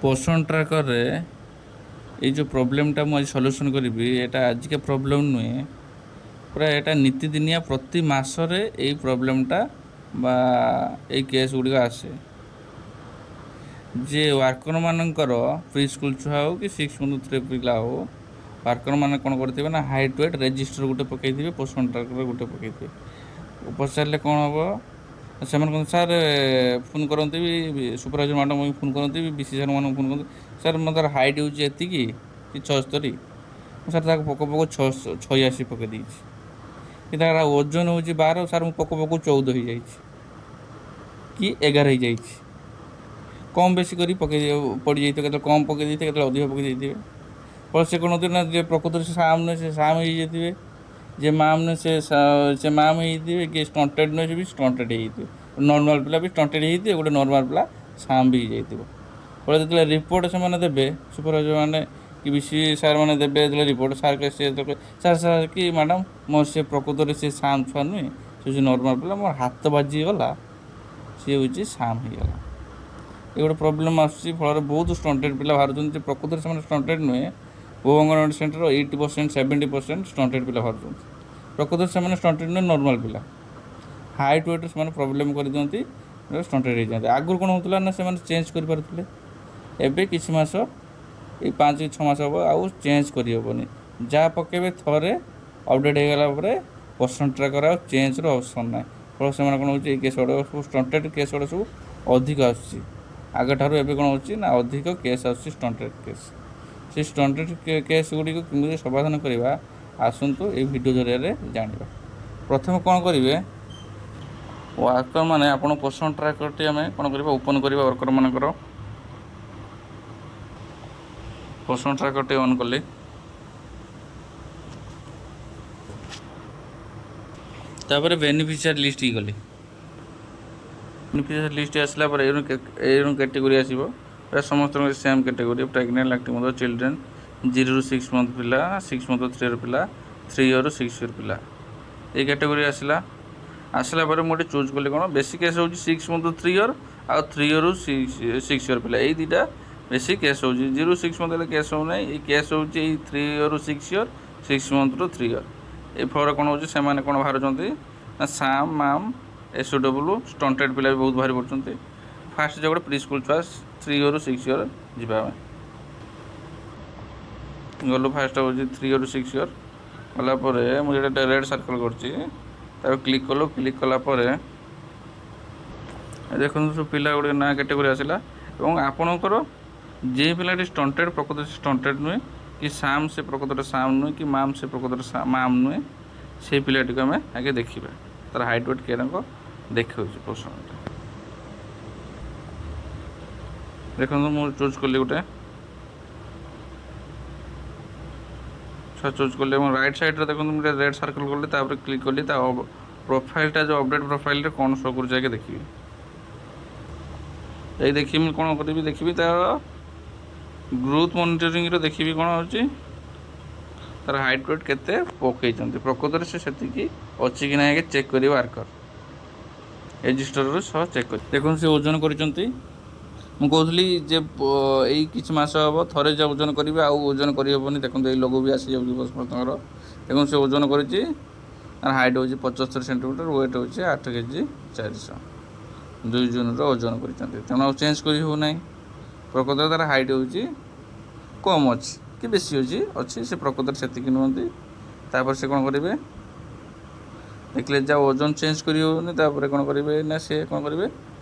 ପୋଷଣ ଟ୍ରାକର୍ରେ ଏଇ ଯେଉଁ ପ୍ରୋବ୍ଲେମଟା ମୁଁ ଆଜି ସଲ୍ୟୁସନ୍ କରିବି, ଏଇଟା ଆଜିକା ପ୍ରୋବ୍ଲେମ୍ ନୁହେଁ, ପୁରା ଏଇଟା ନିତିଦିନିଆ ପ୍ରତି ମାସରେ ଏଇ ପ୍ରୋବ୍ଲେମଟା ବା ଏଇ କେସ୍ ଗୁଡ଼ିକ ଆସେ ଯେ ୱାର୍କର୍ମାନଙ୍କର ପ୍ରି ସ୍କୁଲ୍ ଛୁଆ ହେଉ କି 6 ମନ୍ଥ 3 ପିଲା ହେଉ, ୱାର୍କର୍ମାନେ କ'ଣ କରିଥିବେ ନା ହାଇଟ୍ ୱେଟ୍ ରେଜିଷ୍ଟର ଗୋଟେ ପକାଇଥିବେ, ପୋଷଣ ଟ୍ରାକର୍ ଗୋଟେ ପକାଇଥିବେ। ପଚାରିଲେ କ'ଣ ହେବ? ସେମାନେ କହନ୍ତି, ସାର୍, ଫୋନ୍ କରନ୍ତି ବି, ସୁପରଭାଇଜର ମ୍ୟାଡ଼ାମ୍ ଫୋନ୍ କରନ୍ତି ବି, ବି ସି ସାର୍ମାନଙ୍କୁ ଫୋନ୍ କରନ୍ତି, ସାର୍, ମୋ ତାର ହାଇଟ୍ ହେଉଛି ଏତିକି କି 76, ମୁଁ ସାର୍ ତାକୁ ପକଉ ପକଉ 86 ପକାଇ ଦେଇଛି, କି ତାର ଓଜନ ହେଉଛି 12, ସାର୍, ମୁଁ ପକଉ ପକଉ 14 ହେଇଯାଇଛି କି 11 ହେଇଯାଇଛି। କମ୍ ବେଶୀ କରି ପକାଇ ପଡ଼ିଯାଇଥିବ। କେତେବେଳେ କମ୍ ପକାଇ ଦେଇଥିବେ, କେତେବେଳେ ଅଧିକ ପକାଇ ଦେଇଥିବେ। ଫଳରେ ସେ କ'ଣ ହେଉଥିବେ ନା, ଯେ ପ୍ରକୃତରେ ସେ ସାମ୍ ନୁହେଁ, ସେ ସାମ୍ ହେଇଯାଇଥିବେ, ଯେ ମାମ୍ ନୁହେଁ, ସେ ମାମ୍ ହେଇଯାଇଥିବେ, କି ଷ୍ଟଣ୍ଟେଡ଼ ନୁହେଁ, ସେ ବି ଷ୍ଟଣ୍ଟେଡ଼ ହେଇଯାଇଥିବେ। ନର୍ମାଲ୍ ପିଲା ବି ଷ୍ଟଣ୍ଟେଡ଼ ହେଇଯାଇଥିବେ, ଗୋଟେ ନର୍ମାଲ୍ ପିଲା ସାମ୍ ବି ହେଇଯାଇଥିବ। ଫଳରେ ଯେତେବେଳେ ରିପୋର୍ଟ ସେମାନେ ଦେବେ, ସୁପରଭାଇଜର ମାନେ କି ବି ସି ସାର୍ ମାନେ ଦେବେ ଯେତେବେଳେ ରିପୋର୍ଟ, ସାର୍ ସେ ସାର୍ ସାର୍ କି ମ୍ୟାଡ଼ାମ୍, ମୋର ସେ ପ୍ରକୃତରେ ସେ ସାମ୍ ଛୁଆ ନୁହେଁ, ସେ ହେଉଛି ନର୍ମାଲ୍ ପିଲା, ମୋର ହାତ ବାଜିଗଲା, ସିଏ ହେଉଛି ସାମ୍ ହେଇଗଲା। ଏ ଗୋଟେ ପ୍ରୋବ୍ଲେମ୍ ଆସୁଛି। ଫଳରେ ବହୁତ ଷ୍ଟଣ୍ଟେଡ଼ ପିଲା ବାହାରୁଛନ୍ତି ଯେ ପ୍ରକୃତରେ ସେମାନେ ଷ୍ଟଣ୍ଟେଡ଼ ନୁହେଁ। ବହୁ ଅଙ୍ଗନବାଡ଼ି ସେଣ୍ଟର 80%, 70% ଷ୍ଟଣ୍ଟେଡ଼ ପିଲା ବାହାରୁଛନ୍ତି। ପ୍ରକୃତରେ ସେମାନେ ଷ୍ଟଣ୍ଟେଡ଼ ନୁହେଁ, ନର୍ମାଲ୍ ପିଲା। ହାଇଟ୍ ୱେଟ୍ରେ ସେମାନେ ପ୍ରୋବ୍ଲେମ୍ କରିଦିଅନ୍ତି, ଷ୍ଟଣ୍ଟେଡ଼ ହେଇଯାନ୍ତି। ଆଗରୁ କ'ଣ ହେଉଥିଲା ନା, ସେମାନେ ଚେଞ୍ଜ କରିପାରୁଥିଲେ। ଏବେ କିଛି ମାସ, ଏଇ 5 କି 6 ମାସ ହେବ, ଆଉ ଚେଞ୍ଜ କରିହେବନି। ଯାହା ପକାଇବେ, ଥରେ ଅପଡ଼େଟ୍ ହେଇଗଲା ପରେ ପୋଷଣ ଟ୍ରାକର୍ ଆଉ ଚେଞ୍ଜର ଅପସନ୍ ନାହିଁ। ଫଳରେ ସେମାନେ କ'ଣ ହେଉଛି, ଏଇ କେସ୍ ଗୁଡ଼ାକ ସବୁ, ଷ୍ଟଣ୍ଟେଡ଼ କେସ୍ ଗୁଡ଼ା ସବୁ ଅଧିକ ଆସୁଛି। ଆଗଠାରୁ ଏବେ କ'ଣ ହେଉଛି ନା, ଅଧିକ କେସ୍ ଆସୁଛି, ଷ୍ଟଣ୍ଟେଡ଼ କେସ୍। ସେ ଷ୍ଟଣ୍ଟେଡ଼ କେସ୍ ଗୁଡ଼ିକୁ କେମିତି ସମାଧାନ କରିବା, ଆସନ୍ତୁ ଏଇ ଭିଡ଼ିଓ ଜରିଆରେ ଜାଣିବା। ପ୍ରଥମେ କ'ଣ କରିବେ ୱାର୍କର୍ ମାନେ? ଆପଣ ପୋଷଣ ଟ୍ରାକର୍ଟି ଆମେ କ'ଣ କରିବା, ଓପନ୍ କରିବା। ୱାର୍କର୍ମାନଙ୍କର ପୋଷଣ ଟ୍ରାକର୍ଟି ଅନ୍ କଲି। ତାପରେ ବେନିଫିସିଆରୀ ଲିଷ୍ଟ ଗଲି। ବେନିଫିସିଆରୀ ଲିଷ୍ଟ ଆସିଲା ପରେ ଏଇ କ୍ୟାଟେଗୋରୀ ଆସିବ। ପ୍ରାୟ ସମସ୍ତଙ୍କର ସେମ୍ କ୍ୟାଟେଗୋରୀ: ପ୍ରେଗନେଣ୍ଟ, ଲାକ୍ଟେଟିଂ ମଦର, ଚିଲଡ୍ରେନ୍, 0ରୁ 6 ମନ୍ଥ ପିଲା, 6 ମନ୍ଥ 3 ଇୟର୍ ପିଲା, 3 ଇୟର୍ରୁ 6 ଇୟର୍ ପିଲା। ଏଇ କ୍ୟାଟେଗୋରୀ ଆସିଲା। ଆସିଲା ପରେ ମୁଁ ଏଠି ଚୁଜ୍ କଲି କ'ଣ, ବେଶୀ କେସ୍ ହେଉଛି 6 ମନ୍ଥ 3 ଇୟର୍ ଆଉ 3 ଇୟର୍ରୁ 6 ଇୟର୍ ପିଲା। ଏଇ ଦୁଇଟା ବେଶୀ କେସ୍ ହେଉଛି। 0 6 ମନ୍ଥ ହେଲେ କେସ୍ ହେଉନାହିଁ। ଏଇ କେସ୍ ହେଉଛି ଏଇ 3 ଇୟର୍ରୁ 6 ଇୟର୍, 6 ମନ୍ଥରୁ 3 ଇୟର୍। ଏଇ ଫଳରେ କ'ଣ ହେଉଛି, ସେମାନେ କ'ଣ ବାହାରୁଛନ୍ତି ନା ସାମ୍, ମାମ୍, ଏସ୍ ଓ ଡବ୍ଲୁ, ଷ୍ଟଣ୍ଟେଡ଼ ପିଲା ବି ବହୁତ ବାହାରି ପଡ଼ୁଛନ୍ତି। ଫାଷ୍ଟ ଯେଉଁ ଗୋଟେ ପ୍ରି ସ୍କୁଲ୍ ଛୁଆ, 3 ଇୟର୍ରୁ 6 ଇୟର୍ ଯିବା। ଆମେ ଗଲୁ, ଫାଷ୍ଟ ହେଉଛି 3 ଇୟର୍ରୁ 6 ଇୟର୍। ଗଲା ପରେ ମୁଁ ଯେଉଁଟା ରେଡ଼୍ ସର୍କଲ୍ କରୁଛି, ତାକୁ କ୍ଲିକ୍ କଲୁ। କ୍ଲିକ୍ କଲା ପରେ ଦେଖନ୍ତୁ, ସବୁ ପିଲା ଗୁଡ଼ିକ ନାଁ କ୍ୟାଟେଗୋରୀ ଆସିଲା ଏବଂ ଆପଣଙ୍କର ଯେ ପିଲାଟି ଷ୍ଟଣ୍ଟେଡ଼, ପ୍ରକୃତରେ ଷ୍ଟଣ୍ଟେଡ଼ ନୁହେଁ, କି ସାମ୍, ସେ ପ୍ରକୃତରେ ସାମ୍ ନୁହେଁ, କି ମାମ୍, ସେ ପ୍ରକୃତରେ ମାମ୍ ନୁହେଁ, ସେଇ ପିଲାଟିକୁ ଆମେ ଆଗେ ଦେଖିବା। ତାର ହାଇଟ୍ ୱେଟ୍ କେରଙ୍କ ଦେଖାଉଛି ପୋଷଣଟା। ଦେଖନ୍ତୁ, ମୁଁ ଚୁଜ୍ କଲି, ଗୋଟେ ଛୁଆ ଚୁଜ୍ କଲି ଏବଂ ରାଇଟ୍ ସାଇଡ଼୍ରେ ଦେଖନ୍ତୁ, ମୁଁ ରେଡ଼୍ ସର୍କଲ୍ କଲି, ତାପରେ କ୍ଲିକ୍ କଲି। ତା ପ୍ରୋଫାଇଲ୍ଟା ଯେଉଁ ଅପଡ଼େଟ୍ ପ୍ରୋଫାଇଲ୍ରେ କ'ଣ ଶୋ କରୁଛି ଆଗେ ଦେଖିବି। ଏଇ ଦେଖିବି, ମୁଁ କ'ଣ କରିବି, ଦେଖିବି ତାର ଗ୍ରୋଥ୍ ମନିଟରିଂରେ ଦେଖିବି କ'ଣ ହେଉଛି, ତାର ହାଇଟ୍ ୱେଟ୍ କେତେ ପକାଇଛନ୍ତି, ପ୍ରକୃତରେ ସେ ସେତିକି ଅଛି କି ନାହିଁ ଆଗେ ଚେକ୍ କରିବ। ୱାର୍କର୍ ରେଜିଷ୍ଟରରୁ ସହ ଚେକ୍ କରି ଦେଖନ୍ତୁ, ସେ ଓଜନ କରିଛନ୍ତି। ମୁଁ କହୁଥିଲି ଯେ ଏଇ କିଛି ମାସ ହେବ ଥରେ ଯେ ଓଜନ କରିବେ, ଆଉ ଓଜନ କରିହେବନି। ଦେଖନ୍ତୁ, ଏଇ ଲୋଗୋ ବି ଆସିଯାଉଛି ସମସ୍ତଙ୍କର। ଦେଖନ୍ତୁ, ସେ ଓଜନ କରିଛି, ତାର ହାଇଟ୍ ହେଉଛି 75 ସେଣ୍ଟିମିଟର, ୱେଟ୍ ହେଉଛି 8 କେଜି 400। 2 ଜୁନ୍ର ଓଜନ କରିଛନ୍ତି, ତେଣୁ ଆଉ ଚେଞ୍ଜ କରି ହେଉନାହିଁ। ପ୍ରକୃତରେ ତାର ହାଇଟ୍ ହେଉଛି କମ୍ ଅଛି କି ବେଶୀ ଅଛି, ସେ ପ୍ରକୃତରେ ସେତିକି ନୁହନ୍ତି। ତାପରେ ସେ କ'ଣ କରିବେ, ଦେଖିଲେ ଯାହା ଓଜନ ଚେଞ୍ଜ କରି ହେଉନି। ତାପରେ କ'ଣ କରିବେ ନା, ସେ କ'ଣ କରିବେ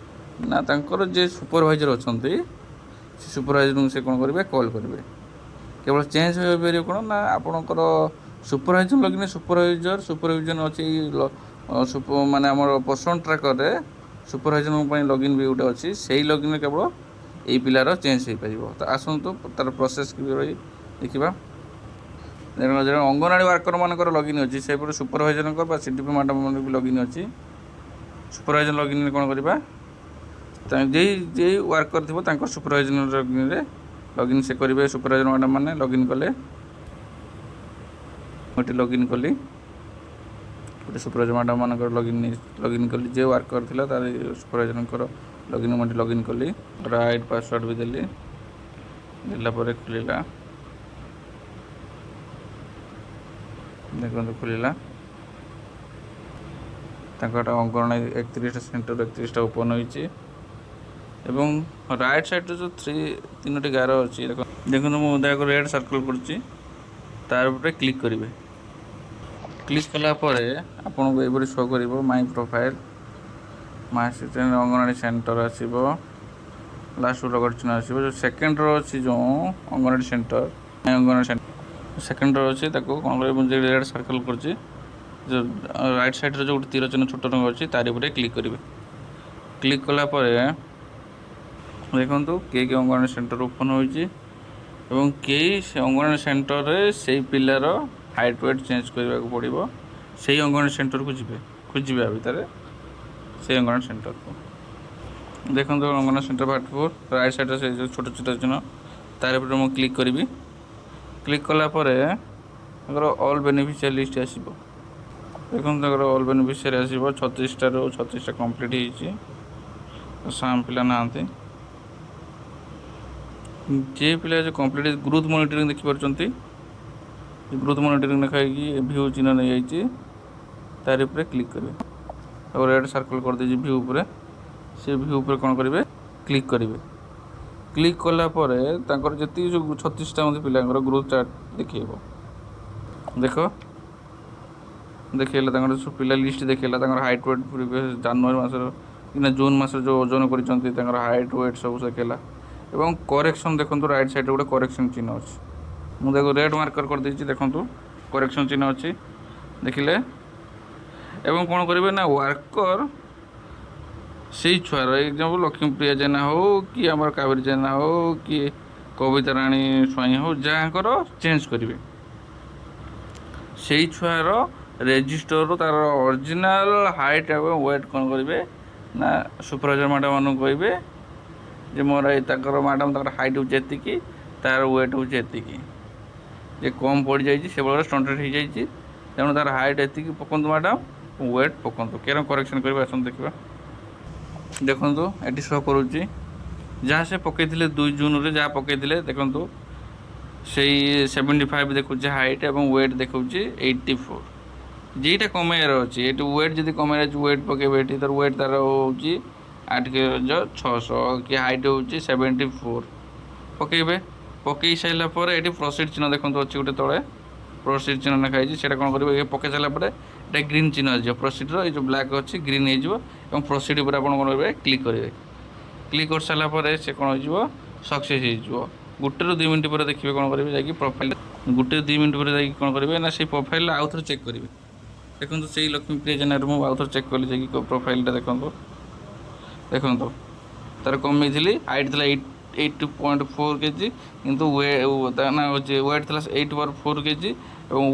ନା, ତାଙ୍କର ଯିଏ ସୁପରଭାଇଜର ଅଛନ୍ତି, ସେ ସୁପରଭାଇଜରଙ୍କୁ ସେ କ'ଣ କରିବେ, କଲ୍ କରିବେ। କେବଳ ଚେଞ୍ଜ ହୋଇପାରିବ କ'ଣ ନା, ଆପଣଙ୍କର ସୁପରଭାଇଜର ଲଗଇନ୍, ସୁପରଭାଇଜର ସୁପରଭିଜନ ଅଛି। ମାନେ ଆମର ପୋଷଣ ଟ୍ରାକରରେ ସୁପରଭାଇଜରଙ୍କ ପାଇଁ ଲଗଇନ୍ ବି ଗୋଟେ ଅଛି। ସେଇ ଲଗଇନ୍ରେ କେବଳ ଏଇ ପିଲାର ଚେଞ୍ଜ ହେଇପାରିବ। ତ ଆସନ୍ତୁ, ତା'ର ପ୍ରୋସେସ୍ କିପରି ଦେଖିବା। ଅଙ୍ଗନବାଡ଼ି ୱାର୍କରମାନଙ୍କର ଲଗଇନ୍ ଅଛି, ସେପରି ସୁପରଭାଇଜରଙ୍କ ବା ସି ଡି ପି ମ୍ୟାଡ଼ାମଙ୍କର ବି ଲଗଇନ୍ ଅଛି। ସୁପରଭାଇଜର ଲଗଇନ୍ରେ କ'ଣ କରିବା? ଯେଇ ଯେଇ ୱାର୍କର ଥିବ, ତାଙ୍କ ସୁପରଭାଇଜର ଲଗଇନ୍ରେ ଲଗଇନ୍ ସେ କରିବେ। ସୁପରଭାଇଜର ମ୍ୟାଡ଼ାମ୍ ମାନେ ଲଗଇନ୍ କଲେ, ମୁଁ ଏଠି ଲଗଇନ୍ କଲି, ଗୋଟେ ସୁପରଭାଇଜର ମ୍ୟାଡ଼ାମ୍ ମାନଙ୍କର ଲଗଇନ୍ କଲି। ଯେ ୱାର୍କର ଥିଲା, ତାର ସୁପରଭାଇଜରଙ୍କର ଲଗଇନ୍ ମୁଁ ଏଠି ଲଗଇନ୍ କଲି। ରାଇଟ୍ ପାସୱାର୍ଡ଼ ବି ଦେଲି। ଦେଲା ପରେ ଖୋଲିଲା। ଦେଖନ୍ତୁ, ଖୋଲିଲା। ତାଙ୍କର ଅଙ୍ଗନବାଡ଼ି 31ଟା ସେଣ୍ଟର, 31ଟା ଓପନ୍ ହୋଇଛି ଏବଂ ରାଇଟ୍ ସାଇଡ଼୍ରେ ଯେଉଁ ତିନୋଟି ଗାର ଅଛି, ଦେଖନ୍ତୁ, ମୁଁ ତାକୁ ରେଡ଼୍ ସର୍କଲ୍ କରୁଛି, ତାର ଉପରେ କ୍ଲିକ୍ କରିବେ। କ୍ଲିକ୍ କଲା ପରେ ଆପଣଙ୍କୁ ଏଇଭଳି ଶୋ କରିବ, ମାଇ ପ୍ରୋଫାଇଲ୍, ମାଇ ଆସିଷ୍ଟାଣ୍ଟ, ଅଙ୍ଗନବାଡ଼ି ସେଣ୍ଟର ଆସିବ, ଲାଷ୍ଟ ଲଗର ଚିହ୍ନ ଆସିବ। ଯେଉଁ ସେକେଣ୍ଡର ଅଛି, ଯେଉଁ ଅଙ୍ଗନବାଡ଼ି ସେଣ୍ଟର, ଅଙ୍ଗନବାଡ଼ି ସେଣ୍ଟର ସେକେଣ୍ଡର ଅଛି, ତାକୁ କ'ଣ କରିବେ? ମୁଁ ଯେଉଁ ରେଡ଼୍ ସର୍କଲ୍ କରୁଛି, ଯେଉଁ ରାଇଟ୍ ସାଇଡ଼୍ରେ ଯେଉଁ ଗୋଟେ ତୀର ଚିହ୍ନ ଛୋଟ ରଙ୍ଗ ଅଛି, ତାରି ଉପରେ କ୍ଲିକ୍ କରିବେ। କ୍ଲିକ୍ କଲା ପରେ ଦେଖନ୍ତୁ, କିଏ କିଏ ଅଙ୍ଗନବାଡ଼ି ସେଣ୍ଟର ଓପନ୍ ହୋଇଛି ଏବଂ କେଇ ସେ ଅଙ୍ଗନବାଡ଼ି ସେଣ୍ଟରରେ ସେଇ ପିଲାର ହାଇଟ୍ ୱେଟ୍ ଚେଞ୍ଜ କରିବାକୁ ପଡ଼ିବ। ସେଇ ଅଙ୍ଗନବାଡ଼ି ସେଣ୍ଟରକୁ ଯିବେ, ଖୋଜିବେ ଆ ଭିତରେ ସେଇ ଅଙ୍ଗନବାଡ଼ି ସେଣ୍ଟରକୁ। ଦେଖନ୍ତୁ, ଅଙ୍ଗନବାଡ଼ି ସେଣ୍ଟର ଭାଟପୁର, ରାଇଟ୍ ସାଇଡ଼୍ରେ ସେଇ ଯେଉଁ ଛୋଟ ଛୋଟ ଚିହ୍ନ, ତାର ଉପରେ ମୁଁ କ୍ଲିକ୍ କରିବି। କ୍ଲିକ୍ କଲା ପରେ ତାଙ୍କର ଅଲ୍ ବେନିଫିସିଆରୀ ଲିଷ୍ଟ ଆସିବ। ଦେଖନ୍ତୁ, ତାଙ୍କର ଅଲ୍ ବେନିଫିସିଆରୀ ଆସିବ। 36ଟାରୁ 36ଟା କମ୍ପ୍ଲିଟ୍ ହେଇଛି। ସାମ୍ ପିଲା ନାହାନ୍ତି। ଯେ ପିଲା ଯେଉଁ କମ୍ପ୍ଲିଟ୍, ଗ୍ରୋଥ୍ ମନିଟରିଂ ଦେଖିପାରୁଛନ୍ତି, ଗ୍ରୋଥ୍ ମନିଟରିଂ ଲେଖା ହେଇକି ଭ୍ୟୁ ଚିହ୍ନ ନେଇଯାଇଛି, ତାରି ଉପରେ କ୍ଲିକ୍ କରିବେ। ଆଉ ରେଡ଼୍ ସର୍କଲ୍ କରିଦେଇଛି ଭ୍ୟୁ ଉପରେ, ସେ ଭ୍ୟୁ ଉପରେ କ'ଣ କରିବେ? କ୍ଲିକ୍ କରିବେ। କ୍ଲିକ୍ କଲା ପରେ ତାଙ୍କର ଯେତିକି ଯେଉଁ 36ଟା ମଧ୍ୟ ପିଲାଙ୍କର ଗ୍ରୋଥ୍ ଚାର୍ଟ ଦେଖେଇବ। ଦେଖ, ଦେଖେଇଲା, ତାଙ୍କର ସବୁ ପିଲା ଲିଷ୍ଟ ଦେଖେଇଲା। ତାଙ୍କର ହାଇଟ୍ ୱେଟ୍, ପ୍ରିଭିୟସ୍ ଜାନୁଆରୀ ମାସର କି ନା ଜୁନ୍ ମାସରେ ଯେଉଁ ଓଜନ କରିଛନ୍ତି, ତାଙ୍କର ହାଇଟ୍ ୱେଟ୍ ସବୁ ଦେଖେଇଲା। ଏବଂ କରେକ୍ସନ୍ ଦେଖନ୍ତୁ, ରାଇଟ୍ ସାଇଡ଼୍ରେ ଗୋଟେ କରେକ୍ସନ୍ ଚିହ୍ନ ଅଛି। ମୁଁ ତାକୁ ରେଡ଼୍ ମାର୍କର କରିଦେଇଛି। ଦେଖନ୍ତୁ, କରେକ୍ସନ୍ ଚିହ୍ନ ଅଛି, ଦେଖିଲେ। ଏବଂ କ'ଣ କରିବେ ନା ୱାର୍କର ସେଇ ଛୁଆର, ଏକ୍ଜାମ୍ପଲ୍ ଲକ୍ଷ୍ମୀପ୍ରିୟା ଜେନା ହଉ କି ଆମର କାବେରୀ ଜେନା ହଉ କି କବିତା ରାଣୀ ସ୍ୱାଇଁ ହଉ, ଯାହାଙ୍କର ଚେଞ୍ଜ କରିବେ, ସେଇ ଛୁଆର ରେଜିଷ୍ଟରରୁ ତାର ଅରିଜିନାଲ୍ ହାଇଟ୍ ଏବଂ ୱେଟ୍ କ'ଣ କରିବେ ନା ସୁପରଭାଇଜର ମ୍ୟାଡ଼ାମମାନଙ୍କୁ କହିବେ ଯେ ମୋର ଏଇ ତାଙ୍କର ମ୍ୟାଡ଼ାମ୍, ତାଙ୍କର ହାଇଟ୍ ହେଉଛି ଏତିକି, ତାର ୱେଟ୍ ହେଉଛି ଏତିକି, ଯେ କମ୍ ପଡ଼ିଯାଇଛି, ସେ ବଳରେ ଷ୍ଟଣ୍ଟେଡ଼ ହେଇଯାଇଛି, ତେଣୁ ତାର ହାଇଟ୍ ଏତିକି ପକାନ୍ତୁ ମ୍ୟାଡ଼ାମ୍, ୱେଟ୍ ପକାନ୍ତୁ। କେରଁ କରେକ୍ସନ୍ କରିବେ, ଆସନ୍ତୁ ଦେଖିବା। ଦେଖନ୍ତୁ, ଏଠି ଶୋ କରୁଛି ଯାହା ସେ ପକାଇଥିଲେ, 2 ଜୁନରେ ଯାହା ପକାଇଥିଲେ। ଦେଖନ୍ତୁ, ସେଇ 75 ଦେଖାଉଛି ହାଇଟ୍ ଏବଂ ୱେଟ୍ ଦେଖାଉଛି 84। ଯେଇଟା କମେଇବାର ଅଛି, ଏଠି ୱେଟ୍ ଯଦି କମେଇବାର ଅଛି, ୱେଟ୍ ପକାଇବେ ଏଠି। ତାର ୱେଟ୍ ତାର ହେଉଛି 8 କେଜି 600 କି ହାଇଟ୍ ହେଉଛି 74 ପକାଇବେ। ପକାଇ ସାରିଲା ପରେ ଏଠି ପ୍ରୋସିଡ଼ ଚିହ୍ନ ଦେଖନ୍ତୁ ଅଛି ଗୋଟେ, ତଳେ ପ୍ରୋସିଡ଼ ଚିହ୍ନ ଲେଖା ହେଇଛି। ସେଇଟା କ'ଣ କରିବେ? ପକାଇ ସାରିଲା ପରେ ଏଇଟା ଗ୍ରୀନ୍ ଚିହ୍ନ ଆସିଯିବ। ପ୍ରୋସିଡ଼ର ଏଇ ଯେଉଁ ବ୍ଲାକ୍ ଅଛି, ଗ୍ରୀନ୍ ହେଇଯିବ ଏବଂ ପ୍ରୋସିଡ଼ ଉପରେ ଆପଣ କ'ଣ କରିବେ? କ୍ଲିକ୍ କରିବେ। କ୍ଲିକ୍ କରିସାରିଲା ପରେ ସେ କ'ଣ ହେଇଯିବ? ସକ୍ସେସ୍ ହେଇଯିବ। 1ରୁ 2 ମିନିଟ୍ ପରେ ଦେଖିବେ, କ'ଣ କରିବେ ଯାଇକି ପ୍ରୋଫାଇଲ୍, 1ରୁ 2 ମିନିଟ୍ ପରେ ଯାଇକି କ'ଣ କରିବେ ନା ସେଇ ପ୍ରୋଫାଇଲ୍ ଆଉ ଥରେ ଚେକ୍ କରିବେ। ଦେଖନ୍ତୁ, ସେଇ ଲକ୍ଷ୍ମୀପ୍ରିୟା ଜେନାରୁ ମୁଁ ଆଉ ଥରେ ଚେକ୍ କଲି ଯାଇକି ପ୍ରୋଫାଇଲ୍ଟା। ଦେଖନ୍ତୁ, ଦେଖନ୍ତୁ, ତାର କମେଇଥିଲି, ହାଇଟ୍ ଥିଲା 8.4 kg, କିନ୍ତୁ ତା ନା ହେଉଛି ୱେଟ୍ ଥିଲା 8.4 କେଜି ଏବଂ